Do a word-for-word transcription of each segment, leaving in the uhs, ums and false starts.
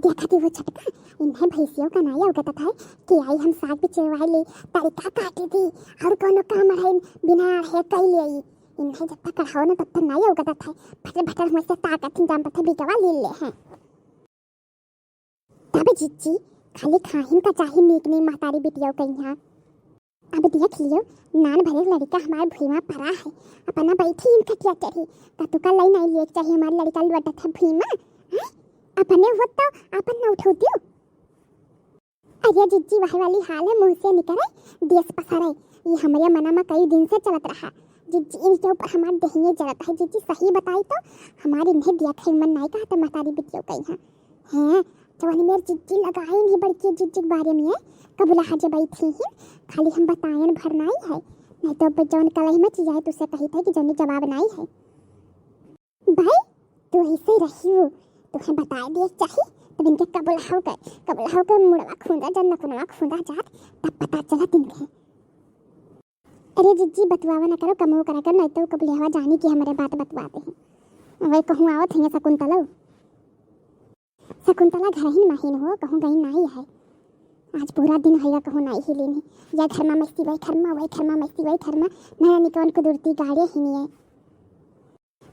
देखा थी वो छोटका, इन्हें भैंसियों का नाई उगत है कि आई हम साग बिचवाई ले, तड़का काटी थी और कोनो काम है बिना है कई ले आई। इन्हें जब तक कढ़ाओ ना तब तक नाई उगत है। फटर फटर हमसे ताकत जाम पत्थर बिगवा ले ले हैं। तब जिज्जी खाली खाहिन का चाही नीक नीक महतारी बिटिया कहिया। अब देख लियो, नान भरे लड़का हमार भुइमा परा है, अपना बैठी इन खटिया चढ़ी, त तुका लई नाई लिए चाही हमार लड़का लुटत है भुइमा, हैं? अपने होत तो अपन न उठो दियो। अरे जिज्जी, वह वाली हाल है, मुँह से निकरे, देश पसरे, ये हमरे मना में कई दिन से चलत रहा। जिज्जी, इनके ऊपर हमार देहिए जलत है। जिज्जी, सही बताई तो हमार इन्हें देखे मन नाई कहा तो महतारी बिटियो कहिया। हैं, जवन मेर जिज्जी लगाइन ही बड़की जिज्जी के बारे में, कबुला हजे बैठी ही, खाली हम बतायन भर नाई है, नहीं तो अब जवन कलही में चियाए तुसे कही था कि जौनी जवाब नाई है। भाई, तू ऐसे रही हो, तुहे बताए दिए चाही, तब इनके कबुला हो गए, कबुला हो गए मुड़वा खूंदा जन नकुनवा खूंदा जात, तब पता चला इनके। अरे जिज्जी, बतुआवा ना करो, कमो करा करो, नहीं तो कबुलियावा जानी कि हमरे बात बतुआते हैं। वही कहूँ आवत हैं शकुंतला। शकुंतला घर ही माहिन हो, कहूँ गई नाई है। आज पूरा दिन हैगा कहूँ नाई ही लेनी। या घर मा मस्ती, वही घर मा, वही घर मा मस्ती, वही घर मा। नया निकवन कुदरती गाड़िया ही नहीं है।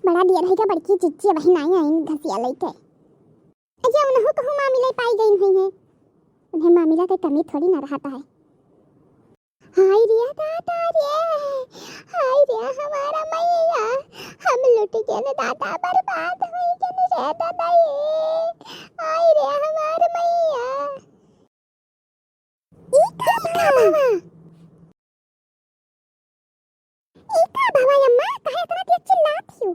बड़ा दियर हैगा बड़की जिज्जी, वही नाई आइन घसिया लइके। अरे उन्हों कहूँ मामिला पाई गई हुई है। उन्हें मामिला के कमी थोड़ी ना रहता है। हाय रे दादा रे, हाय रे हमारा मैया, हम लुट गए न दादा, बर्बाद हो गए न रे दादा ये, हाय रे हमार मैया। ई का भवा? ई का भवा अम्मा, काहे इतना तेज चिल्लात हो?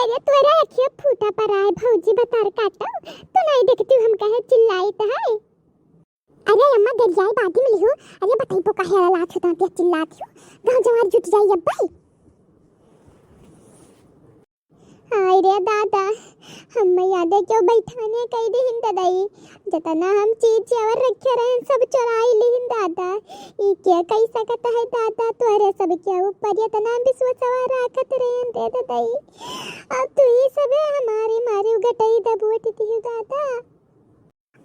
अरे तोरा अखिया फूटा परा है भौजी, बतार काटो, तू नहीं देखती हम कहे चिल्लाइत है। अरे अम्मा गरियाई बादी मिली हो, अरे बताई पो काहे लात हो तांतिया चिल्लात हो, गाँव जवार जुट जाई अब्बे। हाय रे दादा, हम यादे क्यों बैठाने कई दिहिन ददाई, जतना हम चीज जेवर रखे रहन सब चोराई लिहिन दादा। ई क्या कई सकत है दादा, तोहरे सब के ऊपर इतना विश्वासवा राखत रहन रे ददाई। अब तू ही सबे हमारी मारी गटई दबोट दिहु दादा।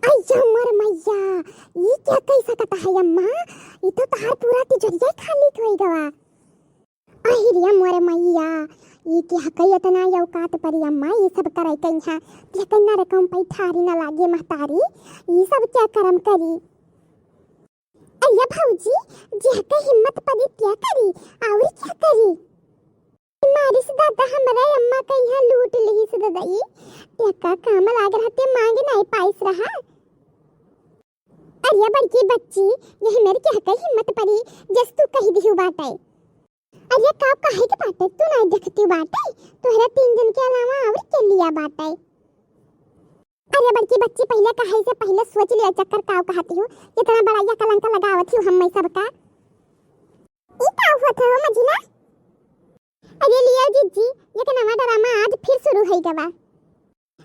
अय्या मोर मैया, ई क्या कई सकत है अम्मा? ई तो तहार पूरा तिजोरिया खाली होई गवा। अहि रे मोर मैया, ई क्या कई इतना औकात परी अम्मा, ई सब करे कइहाँ, लेकिन नरकम पैठारी न लागे महतारी, ई सब क्या करम करी? अरे भौजी, जेहके हिम्मत परी त्या करी, और क्या करी? मारिस दादा हमरे अम्मा कइहाँ लूट लिहिस ददाई, तेका काम लाग रहते मांग नाई पाइस रहा। अरे बड़की बच्ची, यह मेरे क्या कही हिम्मत परी, जस तू कही दिहु बाटे। अरे का कहे के बाटे, तू नाई देखती बाटे, तोहरा तीन जन के अलावा और के लिया बाटे। अरे बड़की बच्ची, पहले कहे से पहले सोच लिया चक्कर काव कहती हूँ, इतना बड़ा यह कलंक लगावत हूँ हम मैं सबका। ई का हुआ था हो मझिला? अरे लिया जिज्जी, ये के नवा ड्रामा आज फिर शुरू होई गवा।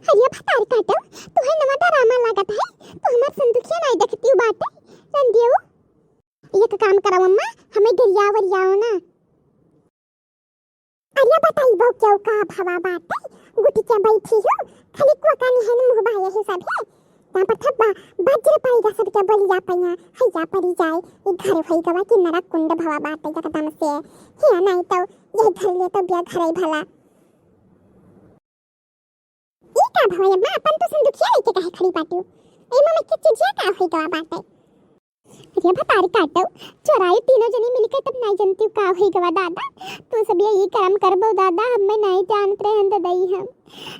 अरे भतार काटो, तू है नवा ड्रामा लागत है, तू हमार संदुखिया नाई देखती हूँ बाटे, रंदियो। एक काम करो अम्मा, हमें गरिया वरियाओ ना। अरे बताइबो क्यों का भवा बाटे, गुटी के बैठी हो, खाली कोका निहन मुँह बाये है सब है। यहाँ पर थब्बा बज्र पड़ेगा सबके बोलिया पैया, हैया पड़ी जाए, ये घर होई गवा कि नरक कुंड भवा बाटे एकदम से। हिया नहीं तो ये घर ले तो बिया घर ही भला। ई का भवा अम्मा, अपन तो संदुखिया लेके काहे खड़ी बाटू? एमा में के चिजिया का होई गवा बाटे? अरे भतार काटो, चोराई तीनों जनी मिलके तब नाई जनती का होई गवा दादा। तू सब ये ई करम करबो दादा, हमें नाई जानत रहन ददाई हम।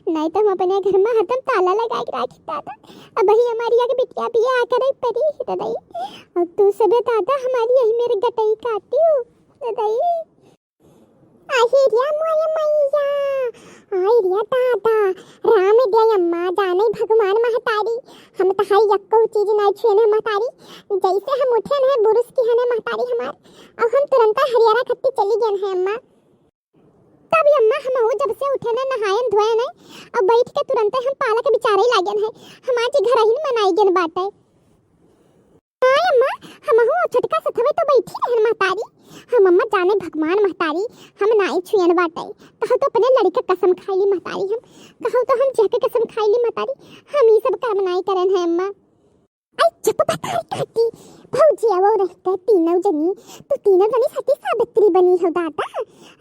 नाई तो हम अपने घर में हरदम ताला लगा के राखी दादा। अब ही हमारी एक बिटिया बिया आकर ही परी ही ददाई। और तू सब दादा हमारी यही मेरे गटई काटियो ददाई। आही रे मोरे मैया, आई रे दादा, राम दे अम्मा, जाने भगवान महतारी, हम तहारी यक्को चीज नाई छुएन है महतारी, जैसे हम उठेन है बुरुस किहन है महतारी हमार, और हम तुरंत हरियारा खत्ती चली गएन है अम्मा। तब अम्मा हम जब से उठेन है नहाएन धोएन है, और बैठ के तुरंत हम पालक बिचारे लागेन है, हमार जी घर ही मनाई गेन बाटे। हाँ अम्मा, हमहू छोटका सथवे तो बैठी रहन महतारी। हम अम्मा जाने भगवान महतारी, हम नाई छुएन बाटे। कहउ तो अपने लड़िका कसम खाइली महतारी हम। कहउ तो हम जेके कसम खाइली महतारी, हम ई सब काम नाई करेन है अम्मा। आई चुप भतारी काटी, भौजी आवो रहते तीनों जनी, तू तीनों जनी सती सावित्री बनी हो दादा।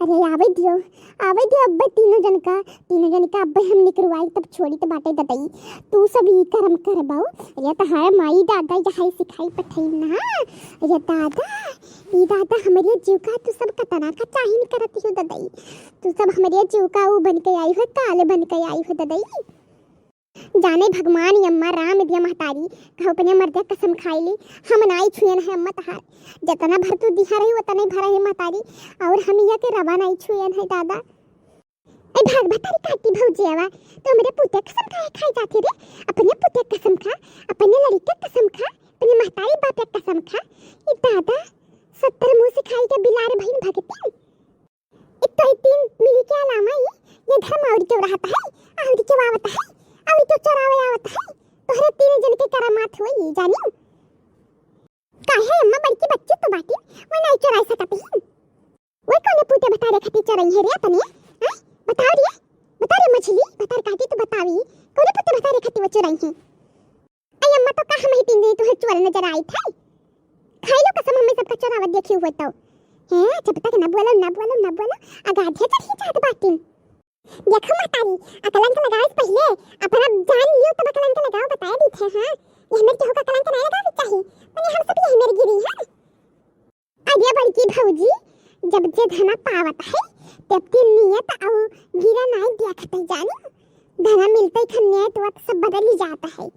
अरे आवे दियो, आवे दियो अब्बे तीनों जन का, तीनों जन का अब्बे हम निकरवाई तब छोड़ी तो बाटे ददई। तू सब ई करम करबो, अरे तहार माई दादा यही सिखाई पठाई ना। अरे दादा, ई दादा हमरे जीव का तू सब कतना का चाहिन करत हो ददई। तू सब हमरे जीव का ऊ बन के आई हो, काल बन के आई हो ददई। जाने भगवान ई अम्मा राम दिया महतारी, कहउ अपने मर्दे कसम खाइली, हम नाई छुएन है अम्मा तहार। जतना भर तू दिहा रही उतने भर है महतारी, और हम इया के रवा नाई छुएन है दादा। ए भाग भतारी काटी भौजी आवा, तो हमरे पुते कसम खाए खाए जाती रे, अपने पुते कसम खा, अपने लड़िके कसम खा, अपने महतारी बापे कसम खा। ई दादा, सत्तर मुँह सिखाई के बिलार भइन भगती। एक तो ई तीन मिली के अलावा ई, ये धर्म और क्यों रहता है, और क्यों आवत है, और क्यों चरावे आवत है, तोहरे तीन जन के करामात होई जानी। काहे अम्मा बड़की बच्ची तो बाटी, वो नाई चराई सकत ही। वो कौने पुते भतारे खाती चराई है रे अपने, हैं? बताओ रे, बता रे मछली, भतार काटी तो बतावी, कौने पुते भतारे खाती वो चराई है? आई अम्मा तो का हम ही तीन दिन तुहे चोर नजर आई थे। खाई लो कसम हमें सबका चोरावत देखी हुए तो। हैं, जब तक ना बोलो, ना बोलो, ना बोलो, अगाधे चढ़ी जात बाटिन। देखो महतारी, अकलंक लगावे से पहिले अपना जान लियो तब अकलंक लगाओ, बताए दी थे, हाँ। ये हमें केहू का कलंक नहीं लगावे चाहिए, मने हम सब ये हमें गिरी है। अरे बड़की भौजी, जब जे धना पावत है, तब की नियत अउ गिरा नाई देखत है जानी। धना मिलते खन्ने तो सब बदल ही जाता है।